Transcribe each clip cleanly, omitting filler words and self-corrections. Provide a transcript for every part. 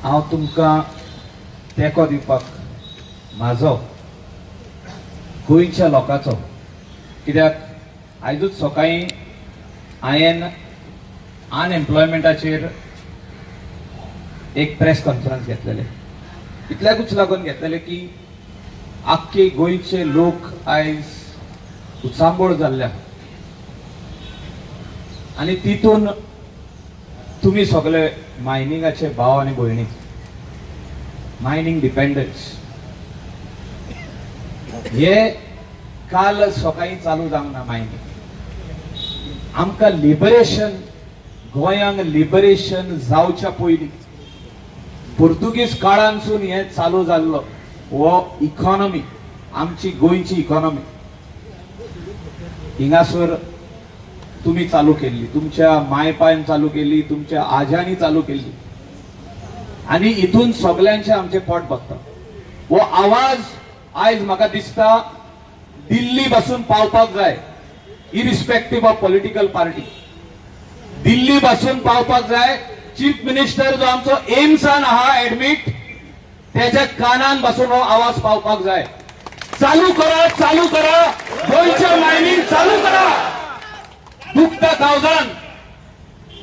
हांव तुमकां तेंको दिवपाक म्हाजो गोंयच्या लोकांचो, कित्याक आयजूच सकाळीं हांवें अनएम्प्लॉयमेंटाचेर एक प्रेस कॉन्फरन्स घेतलेले. इतल्याकूच लागून घेतलेले की आख्खे गोंयचे लोक आयज उचांबळ जाल्ल्या आनी तितून तुमी सगळे मायनिंगाचे भाव आनी भयणी, मायनिंग डिपेंडन्स हे काल सकाळी चालू जावंक ना. मायनिंग आमकां लिबरेशन, गोंयांक लिबरेशन जावच्या पयलीं पुर्तुगीज काळांसून हे चालू जाल्लो हो इकॉनॉमी, आमची गोंयची इकॉनॉमी हिंगासर तुमी चालू केल्ली, तुमच्या मायपायन चालू केली, तुमच्या आज्यांनी चालू केल्ली आनी हितून सगल्यांचे आमचे पोट भरता. हो आवाज आयज म्हाका दिसता दिल्ली पासून पावपाक जाय, irrespective of political party. Delhi पासून पावपाक जाय. चीफ मिनिस्टर जो आमचो एम्सान आहा एडमीट, त्याच्या कानान बसून हो आवाज पावपाक जाय. चालू करा, चालू करा, गोंयचें मायनिंग चालू करा. दुखता कावजान,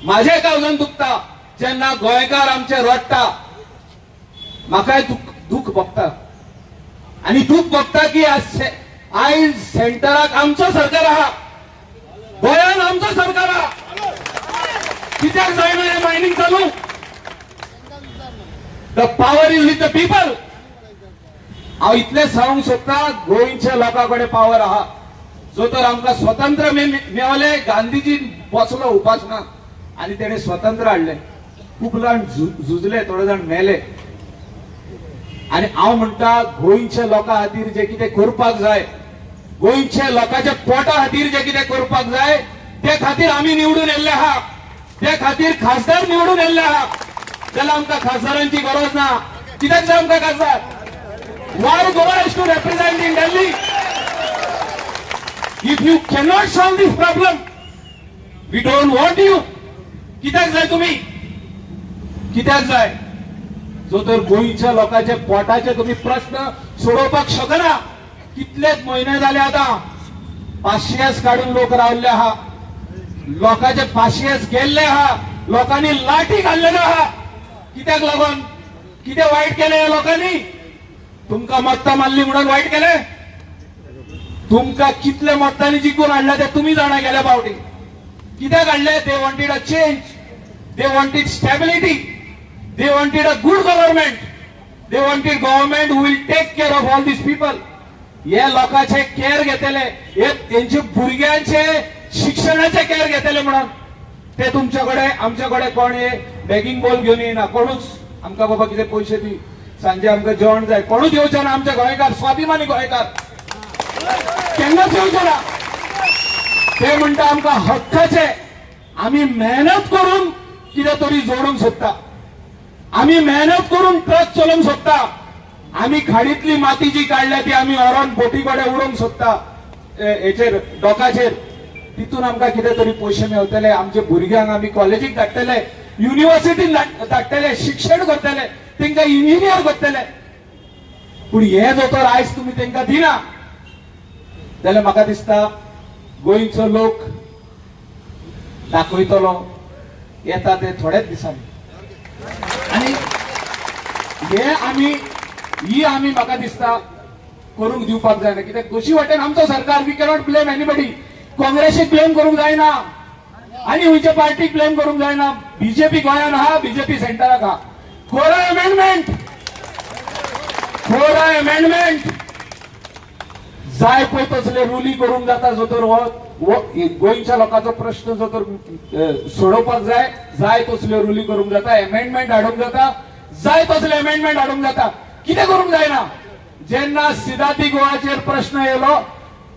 माझ्या कावजान दुखता जेन्ना गोंयकार आमचे रडटा, म्हाकाय दुख भोगता आनी दुख भोगता की आयज सेंटराक आमचो सरकार आहा, गोंयान आमचो सरकार आहा, कित्याक जायना हें मायनिंग चालू? The power is with the people. हांव इतलें सांगूंक सोदता, गोंयच्या लोकां कडेन पावर आहा. जो तर आमकां स्वतंत्र मेवले, गांधीजी बसलो उपासना आनी तेणें स्वतंत्र हाडलें. खूब जाण झुजले, थोडे जाण मेले. आनी हांव म्हणटा गोंयच्या लोकां खातीर जें कितें करपाक जाय, गोंयच्या लोकांच्या पोटा खातीर जें कितें करपाक जाय, ते खातीर आमी निवडून येल्ले आहा, ते खातीर खासदार निवडून येल्ले आहा. जाल्यार आमकां खासदारांची गरज ना. कित्याक जाय आमकां खासदार? Why Goa is to represent in Delhi? If you cannot solve this problem, we don't want you. कित्याक जाय तुमी? कित्याक जाय? जो तर गोंयच्या लोकांचे पोटाचे तुमी प्रश्न सोडोवपाक शकना. कितलेच म्हयने जाले आतां पाशियेस काडून लोक रावल्ले आहा, लोकांचे पाशियेस गेल्ले आहा, लोकांनी लाठी घाल्लेले आहा. कित्याक लागून? कितें वायट केलें ह्या लोकांनी? तुमकां मत्तां मारली म्हणून वायट केलें? तुमकां कितले मतांनी जिखून हाडले ते तुमी जाणा. गेल्या फावटी कित्याक हाडले? They wanted a change, they wanted stability, they wanted a good government, they wanted government who will take care of all these people. हे लोकांचे केअर घेतले, हे तेंचे भुरग्यांचे शिक्षणाचे केअर घेतले म्हणून ते तुमच्या कडेन आमच्या कडेन कोण हे बेगींग बोल घेवन येना. कोणूच आमकां बाबा कितें पयशे दी, सांजे आमकां जेवण जाय, कोणूच येवचे ना. आमचे गोंयकार, स्वाभिमानी गोंयकार केन्नाच येवचे ना. ते म्हणटा आमकां हक्काचे, आमी मेहनत करून कितें तरी जोडूंक सोदता, आमी मेहनत करून ट्रक चलोवंक सोदता, आमी खाडींतली माती जी काडल्या ती आमी व्हरोन बोटी कडेन उडोवंक सोदता, हेचेर डॉकाचेर. तितून आमकां कितें तरी पयशे मेवतले, आमच्या भुरग्यांक आमी कॉलेजीक धाडटले, युनिवर्सिटीन धाडटले, शिक्षण करतले, तांकां इंजिनियर करतले. पूण हे जो तर आयज तुमी तांकां दिना जाल्यार म्हाका दिसता गोंयचो लोक दाखयतलो येता ते थोड्याच दिसांनी. आनी हे आमी ही आमी म्हाका दिसता करूंक दिवपाक जायना. कित्याक दोशी वाटेन आमचो सरकार, we cannot blame anybody. काँग्रेसीक ब्लेम करूंक जायना आनी खंयच्या पार्टीक ब्लेम करूंक जायना. बीजेपी गोंयान आहा, बीजेपी सेंटराक आहा. कोरा अमेंडमेंट, कोरा अमेंडमेंट जाय पळय तसले रुली करूंक जाता. जो तर हो गोंयच्या लोकांचो प्रश्न जो तर सोडोवपाक जाय, जाय तसल्यो रुली करूंक जाता, अमेंडमेंट हाडूंक जाता, जाय तसले अमेंडमेंट हाडूंक जाता. कितें करूंक जायना? जेन्ना सिदाती गोवाचेर प्रश्न येयलो,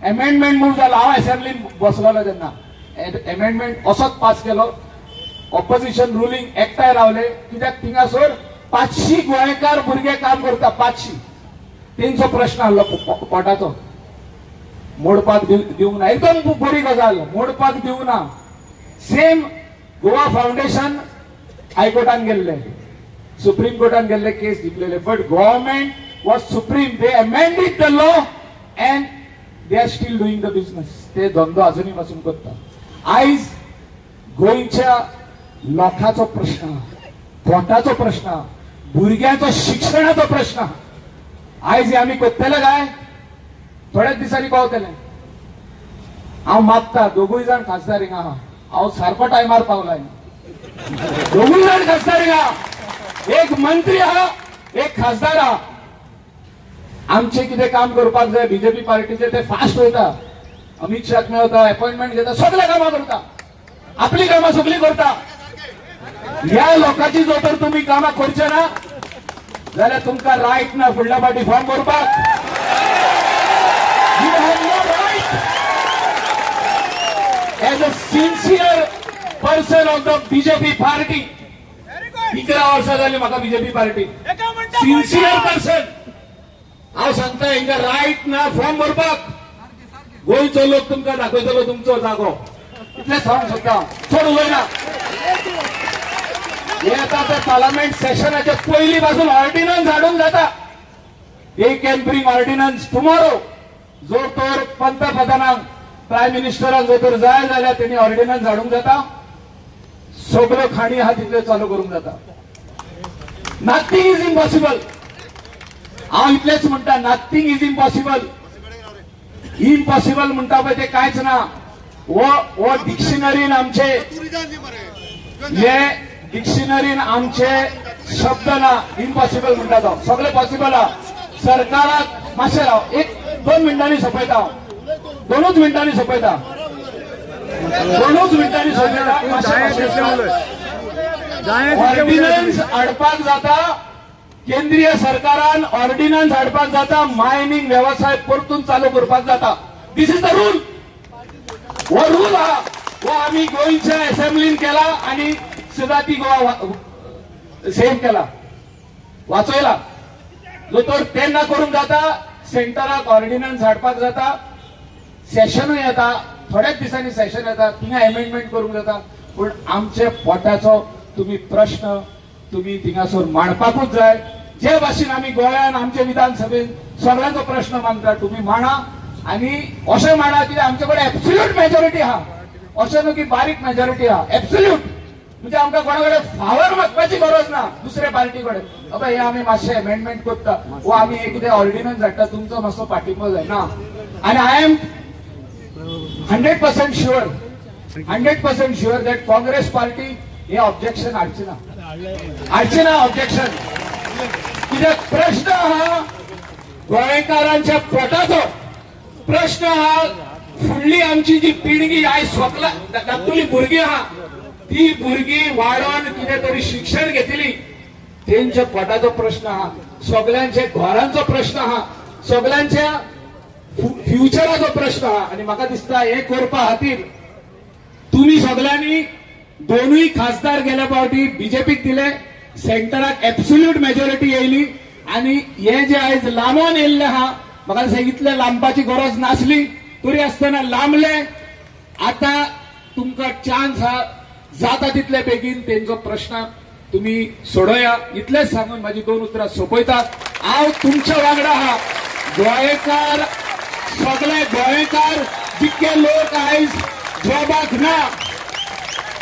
अमेंडमेंट मूव जालो. हांव असेंब्लीन बसलेलो तेन्ना अमेंडमेंट असोच पास केलो. ऑपोजिशन रुलींग एकठांय रावले. कित्याक थिंगासर 500 गोंयकार भुरगे काम करता, 500. तेंचो प्रश्न आहलो पोटाचो, मोडपाक दिवंक ना. एकदम बरी गजाल, मोडपाक दिवंक ना. सेम गोवा फाउंडेशन हायकोर्टान गेल्ले, सुप्रीम कोर्टान गेल्ले केस जिखलेले, but government was supreme. They amended the law and they are still doing the business. ते धंदो अजूनही पासून करता. आयज गोंयच्या लोकांचो प्रश्न, पोटाचो प्रश्न, भुरग्यांचो शिक्षणाचो प्रश्न. आयज हे आमी करतले काय थोड्याच दिसांनी पावतले. हांव मागता दोगूय जाण खासदार हिंगा आहा, हांव सारको टायमार पावला. दोगूय जाण खासदार हिंगा, एक मंत्री आहा एक खासदार आहा. आमचे कितें काम करपाक जाय बीजेपी पार्टीचे ते फास्ट वयता, अमित शाक मेळता, अपॉइंटमेंट घेता, सगळे कामां करता, आपली कामां सगळी करता. ह्या लोकांची जो तर तुमी कामां करचे ना जाल्यार तुमकां रायट ना फुडल्या फावटी फॉर्म भरपाक. You have no right as a sincere person of the BJP party. 11 वर्सां जाली म्हाका बीजेपी पार्टी, सिन्सियर पर्सन हांव सांगता हेंका रायट ना फॉर्म भरपाक. गोंयचो लोक तुमकां दाखयतलो तुमचो जागो, इतलें सांगूंक सोदता, चड उलयना. हे आतां ते पार्लमेंट सेशनाच्या पयलीं पासून ऑर्डिनन्स हाडूंक जाता. They can bring ordinance tomorrow. जो तर पंतप्रधानांक प्रायम मिनिस्टरांक जो तर जाय जाल्यार तेणी ऑर्डिनन्स हाडूंक जाता. सगळ्यो खाणी आहा तितल्यो चालू करूंक जाता. Nothing is impossible. हांव इतलेंच म्हणटा, नथींग is impossible. Impossible म्हणटा पळय ते कांयच ना. हो डिक्शनरीन आमचे, हे डिक्शनरीन आमचे शब्द ना इम्पॉसिबल म्हणटा तो, सगळे पॉसिबल आहा. सरकाराक मातशें राव, एक 2 मिनटांनी सोंपयता हांव, 2 मिनटांनी सोंपयता, 2 मिनटांनी सोंपयता. ऑर्डिनन्स हाडपाक जाता, केंद्रीय सरकारान ऑर्डिनन्स हाडपाक जाता, मायनिंग वेवसाय परतून चालू करपाक जाता. This is the rule. हो रूल आहा, हो आमी गोंयच्या असेंब्लीन केला आनी सुद्धा ती गोवा सेव्ह केला, वाचयला. जो तर तेन्ना करूंक जाता, सेंटराक ऑर्डिनन्स हाडपाक जाता, सेशनूय येता, थोड्याच दिसांनी सेशन येता, थिंगा एमेंडमेंट करूंक जाता. पूण आमचे पोटाचो तुमी प्रश्न तुमी थिंगासर मांडपाकूच जाय. जे भाशेन आमी गोंयान आमचे विधानसभेन सगळ्यांचो प्रश्न मांडटा, तुमी मांडा आनी अशें मांडा कित्याक आमचे कडेन एब्सोल्यूट मेजॉरिटी आहा. अशें न्हू की बारीक मेजॉरिटी आहा, एब्सोल्यूट. म्हणजे आमकां कोणा कडेन फावर मागपाची गरज ना दुसरे पार्टी कडेन. अबे हे आमी मातशें एमेंडमेंट करता वो आमी हे कितें ऑर्डिनन्स हाडटा, तुमचो मातसो पाठिंबो जाय ना. आनी I am 100% sure, 100% sure that Congress party हे ऑब्जेक्शन हाडची ना, हाडची ना ऑब्जेक्शन. कित्याक प्रश्न आहा गोंयकारांच्या पोटाचो प्रश्न आहा. फुडली आमची जी पिळगी आयज सोंपला धाकटुली भुरगीं आहा, ती भुरगीं वाडोवन कितें तरी शिक्षण घेतली, तेंच्या पोटाचो प्रश्न आहा, सगळ्यांच्या घरांचो प्रश्न आहा, सगळ्यांच्या फ्युचराचो प्रश्न आहा. आनी म्हाका दिसता हे करपा खातीर तुमी सगळ्यांनी दोनूय खासदार गेल्या फावटी बीजेपीक दिले, सेंटराक एब्सोल्यूट मेजॉरिटी येयली. आनी हे जे आयज लांबोन येयल्ले आहा, म्हाका दिसता इतले लांबपाची गरज नासली तरी आसतना लांबले. आतां तुमकां चान्स आहा, जाता तितले बेगीन तेंचो प्रश्न तुमी सोडोया. इतलेंच सांगून म्हाजी 2 उतरां सोंपयता. हांव तुमच्या वांगडा आहा. गोंयकार सगळे गोंयकार जितके लोक आयज जॉबाक ना,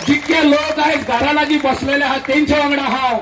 जितके लोक आयज घरा लागीं बसलेले आहा तेंच्या वांगडा हांव.